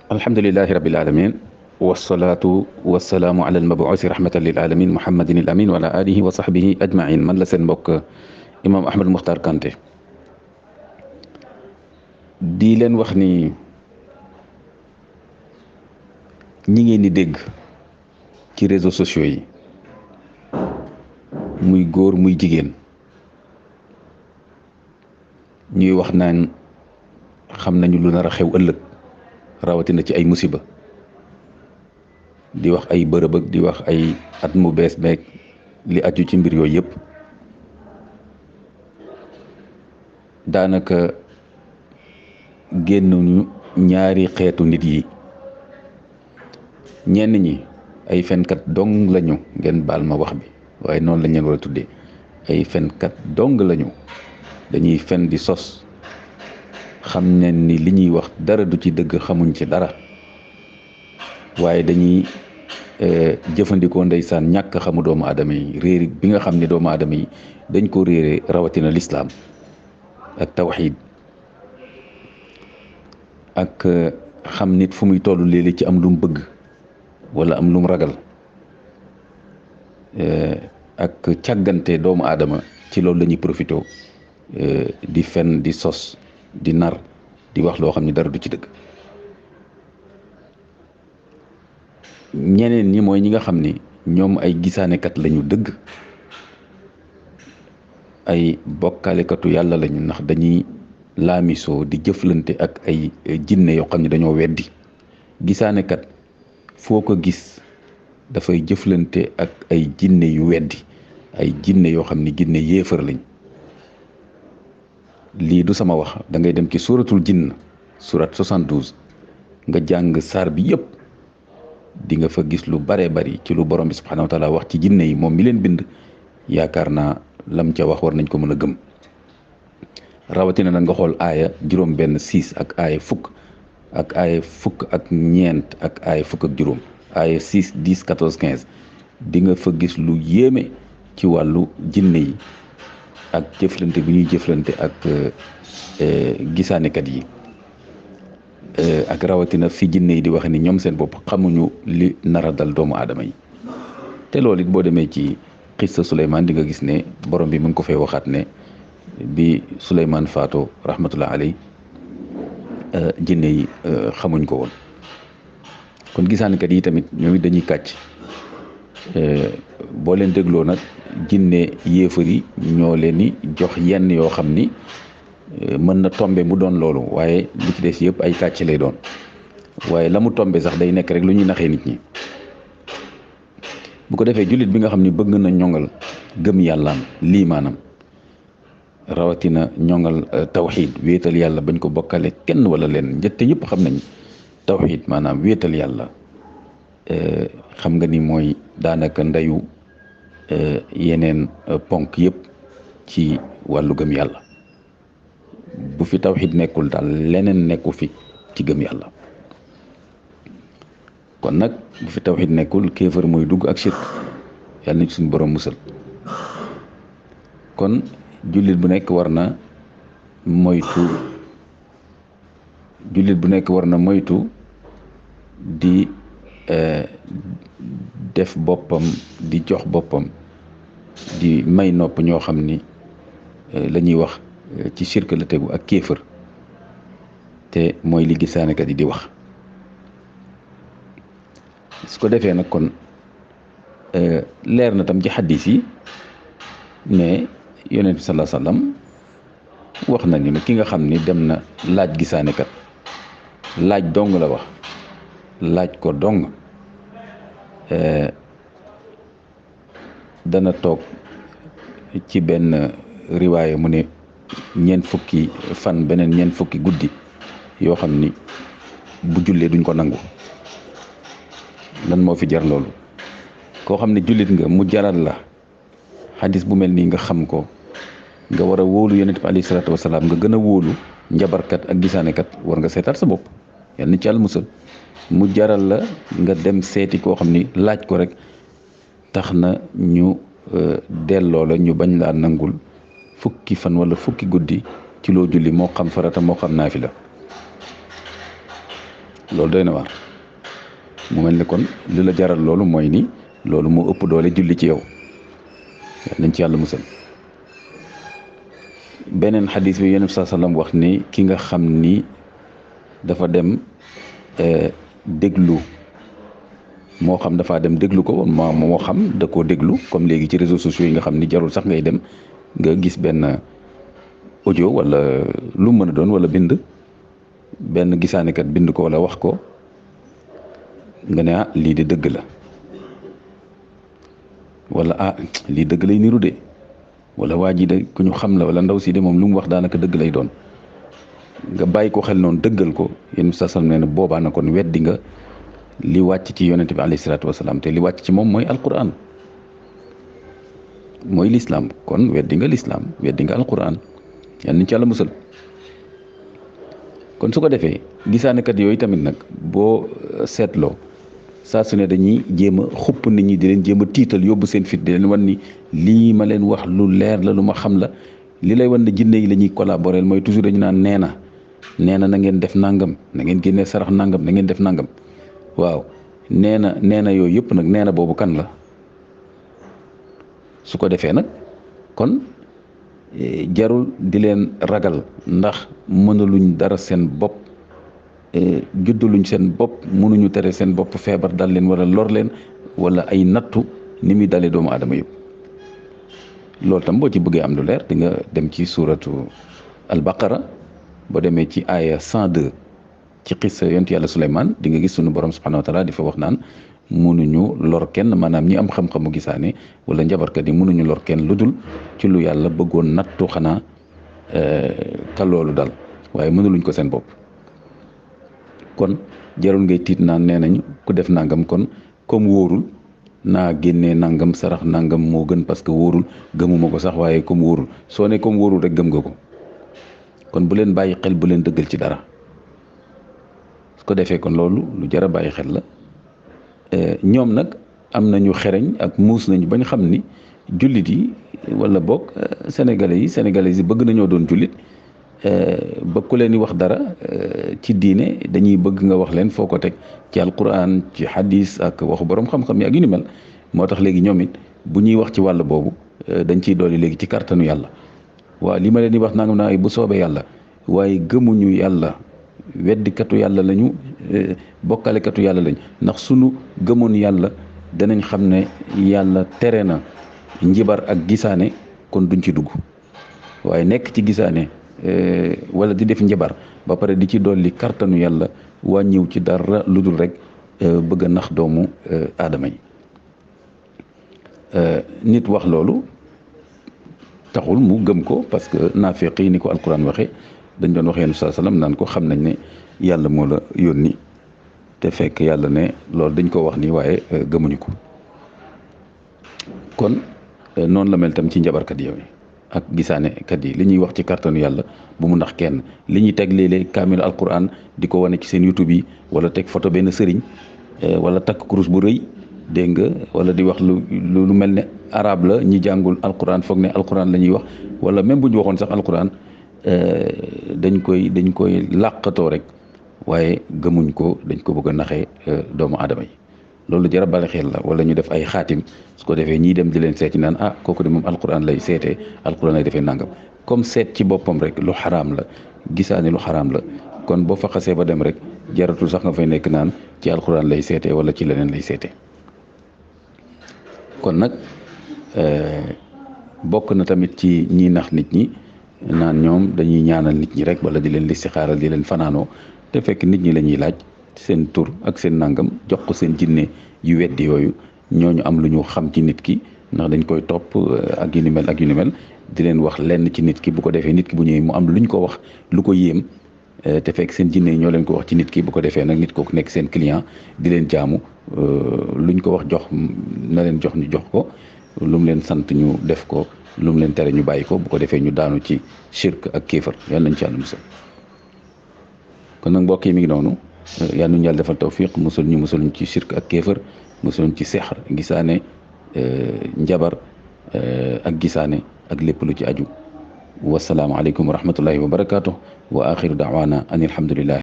alhamdulilahi rabbil alamin wasalaatu wasalaamu ala almabuusi rahmatan lil alamin muhammadin al amin wa ala alihi wa sahbihi ajmain man la seen mbokk imam Ahmad Muxtaar Kanté di leen wax ni ñi ngeen di dégg ci réseaux sociaux yi muy góor muy jigéen ñuy wax naan xam nañu lu nar a xew ëllëg rawatina ci ay musiba di wax ay bërëb ak di wax ay at mu bees beeg li aju ci mbir yooyu yëpp daanaka génnuñu ñaari xeetu nit yi ñenn ñi ay fenkat dong lañu ngeen baal ma wax bi waaye noonu lañ leen war a tuddee ay fenkat dong lañu dañuy fen di sos xam ne ni li ñuy wax dara du ci dëgg xamuñ ci dara waaye dañuy jëfandikoo ndeysaan ñàkk xamu doomu aadama yi réer bi nga xam ne doomu aadama yi dañ ko réere rawatina lislaam ak tawxiid ak xam nit fu muy toll léeg-léeg ci am lu mu bëgg wala am lu mu ragal ak càggante doomu aadama ci loolu la ñuy profité di fen di sos di nar di wax loo xam ne dara du ci dëgg ñeneen ñi mooy ñi nga xam ni ñoom ay gisaanekat lañu dëgg ay bokkaalekatu yàlla lañu ndax dañuy laamisoo di jëflante ak ay jinne yoo xam ne dañoo weddi gisaanekat foo ko gis dafay jëflante ak ay jinne yu weddi ay jinne yoo xam ne jinne yéefar lañ lii du sama wax da ngay dem ci suratul jinn surat 72 nga jàng saar bi yëpp di nga fa gis lu bare bari ci lu borom bi subhanahu wa taala wax ci jinne yi moom mi leen bind yaakaar naa lam ca wax war nañ ko mën a gëm rawatina nag nga xool aaya juróom benn 6 ak aaya fukk ak aaya fukk ak ñeent ak aaya fukk ak juróom aaya 6 10 14 15 di nga fa gis lu yéeme ci wàllu jinne yi ak jëflante bi ñuy jëflante ak gisaanekat yi ak rawatina fi jinne yi di wax ni ñoom seen bopp xamuñu li nara dal doomu aadama yi te loolu it boo demee ci xissa Suleymaan di nga gis ne borom bi mu ngi ko fay waxaat ne bi Suleymaan faatoo rahmatullah aley jinne yi xamuñ ko woon kon gisaanekat yi tamit ñoom it dañuy kàcc boo leen dégloo nag jinne yéefar yi ñoo leen ni jox yenn yoo xam ni mën na tombe mu doon loolu waaye li ci des yëpp ay kàcc lay doon waaye la mu tombe sax day nekk rek lu ñuy naxee nit ñi bu ko defee jullit bi nga xam ni bëgg na ñongal gëm yàllaam lii maanaam rawatina ñongal tawxiid wéetal yàlla bañ ko bokkale kenn wala leen njëtte ñëpp xam nañ tawxiid maanaam wéetal yàlla xam nga ni mooy daanaka ndeyu yeneen ponk yëpp ci wàllu gëm yàlla bu fi tawxiid nekkul daal leneen nekku fi ci gëm yàlla kon nag bu fi tawxiid nekkul kéefër mooy dugg ak shirk yàlla na ci suñu borom musal kon jullit bu nekk war na moytu di def boppam di jox boppam di may nopp ñoo xam ni la ñuy wax ci shirk la tegu ak kéefër te mooy li gisaanekat yi di wax su ko defee nag kon leer na tam ci xaddis yi ne yonent bi sallallahu alayhi wasallam wax na ni ki nga xam ni dem na laaj gisaanekat laaj dong la wax laaj ko dong dana toog ci benn riwaaya mu ne ñeent fukki fan beneen ñeent fukki guddi yoo xam ni bu jullee duñ ko nangu lan moo fi jar loolu koo xam ne jullit nga mu jaral la xadis bu mel nii nga xam ko nga war a wóolu yonent bi alayhi salaatu wasalaam nga gën a wóolu njabarkat ak gisaanekat war nga seetaat sa bopp yal na ci Yàlla musal mu jaral la nga dem seeti koo xam ni laaj ko rek tax na ñu delloo la ñu bañ laa nangul fukki fan wala fukki guddi ci loo julli moo xam farata moo xam naafila loolu doy na waar. mu mel ni kon li la jaral loolu mooy ni loolu moo ëpp doole julli ci yow nañ ci yàlla musal. beneen xadis bi yonent bi sallam wax ni ki nga xam ni dafa dem déglu moo xam dafa dem déglu ko moo xam da koo déglu comme léegi ci réseaux sociaux yi nga xam ni jarul sax ngay dem nga gis benn audio wala lu mën a doon wala bind benn gisaanekat bind ko wala wax ko nga ne lii de dëgg la wala lii dëgg lay niru de wala waa ji de ku ñu xam la wala ndaw si de moom lu mu wax daanaka dëgg lay doon nga bàyyi ko xel noonu dëggal ko yéen sa sam nee na boobaa na kon weddi nga li wàcc ci yonente bi alayhi salaatu wasalaam te li wàcc ci moom mooy alquran mooy lislaam kon weddi nga lislaam weddi nga alquran yal nañ ci yàlla musal. kon su ko defee gisaanekat yooyu tamit nag boo seetloo saa su ne dañuy jéem a xupp nit ñi di leen jéem a tiital yóbbu seen fit di leen wan ni lii ma leen wax lu leer la lu ma xam la li lay wan ne jinne yi la ñuy collaborer mooy toujours dañu naan nee na na ngeen def nangam na ngeen génnee sarax nangam na ngeen def nangam waaw nee na yooyu yëpp nag nee na boobu kan la su ko defee nag kon jarul di leen ragal ndax mënaluñ dara seen bopp juddaluñ seen bopp mënuñu tere seen bopp feebar dal leen wala lor leen wala ay nattu ni muy dalee doomu aadama yëpp loolu tam boo ci bëggee am lu leer di nga dem ci suuratu al-Baqara boo demee ci aaya 102 ci xissa yonent yàlla Suleymaan di nga gis sunu borom subhanahu wa taala di fa wax naan mënuñu lor kenn maanaam ñi am xam-xamu gisaane wala njabarkat yi mënuñu lor kenn lu dul ci lu yàlla bëggoon nattu xanaa ka loolu dal waaye mënuluñ ko seen bopp. kon jarul ngay tiit naan nee nañ ku def nangam kon comme wóorul naa génnee nangam sarax nangam moo gën parce que wóorul gëmuma ko sax waaye comme wóorul soo ne comme wóorul rek gëm nga ko kon bu leen bàyyi xel bu leen dëggal ci dara su ko defee kon loolu lu jar a bàyyi xel la. ñoom nag am nañu xereñ ak muus nañu bañ xam ni jullit yi wala boog sénégalais yi bëgg nañoo doon jullit ba ku leen di wax dara ci diine dañuy bëgg nga wax leen foo ko teg ci alquran ci hadis ak waxu borom xam-xam yi ak yu ni mel moo tax léegi ñoom it bu ñuy wax ci wàll boobu dañ ciy dolli léegi ci kàttanu yàlla waaw li ma leen di wax nangam naa bu soobee yàlla waaye gëmuñu yàlla weddikatu yàlla lañu bokkalekatu yàlla lañ ndax sunu gëmoon yàlla danañ xam ne yàlla tere na njibar ak gisaane kon duñ ci dugg waaye nekk ci gisaane wala di def njibar ba pare di ci dolli kartanu yàlla wàññiw ci dara lu dul rek bëgg a nax doomu aadama yi nit wax loolu taxul mu gëm ko parce que naafeq yi ni ko alquran waxee dañ doon wax yéen saa salaam naan ko xam nañ ne yàlla moo la yónni te fekk yàlla ne loolu dañ ko wax nii waaye gëmuñu ko kon noonu la mel tam ci njabarkat yooyu ak gisaanekat yi li ñuy wax ci kàttanu yàlla bu mu nax kenn li ñuy teg léeg-léeg kaamilu alquran di ko wane ci seen YouTube yi wala teg photo benn sëriñ wala takk kurus bu rëy dégg nga wala di wax lu mel ne arabe la ñi jàngul alquran foog ne alquran la ñuy wax wala même bu ñu waxoon sax alquran dañ koy làqatoo rek waaye gëmuñ ko dañ ko bëgg a naxee doomu aadama yi loolu jar a bale xel la wala ñu def ay xaatim su ko defee ñii dem di leen seeti naan kooku de moom alquran lay seetee alquran lay defee nangam comme seet ci boppam rek lu xaraam la gisaane lu xaraam la kon boo fa xasee ba dem rek jaratul sax nga fay nekk naan ci alquran lay seetee wala ci leneen lay seetee kon nag bokk na tamit ci ñi nax nit ñi naan ñoom dañuy ñaanal nit ñi rek wala di leen listixaaral di leen fanaanoo te fekk nit ñi la ñuy laaj seen tur ak seen nangam jox ko seen jinne yu weddi yooyu ñooñu am lu ñu xam ci nit ki ndax dañ koy topp ak yu ni mel ak yu ni mel di leen wax lenn ci nit ki bu ko defee nit ki bu ñëwee mu am lu ñu ko wax lu ko yéem te fekk seen jinne yi ñoo leen ko wax ci nit ki bu ko defee nag nit kooku nekk seen client di leen jaamu lu ñu ko wax jox na leen jox ñu jox ko lu mu leen sant ñu def ko lu mu leen tere ñu bàyyi ko bu ko defee ñu daanu ci shirk ak kéefar yal nañ ci yàlla musal kon nag mbokk yi mi ngi noonu yal nañu yàlla defal tawfiq musul ñu ci shirk ak kéefar musul ñu ci sexr gisaane njabar ak gisaane ak lépp lu ci aju wasalaamu aleykum wa rahmatullahi wa barakaatuh wa axiru daawaana an alhamdulillahi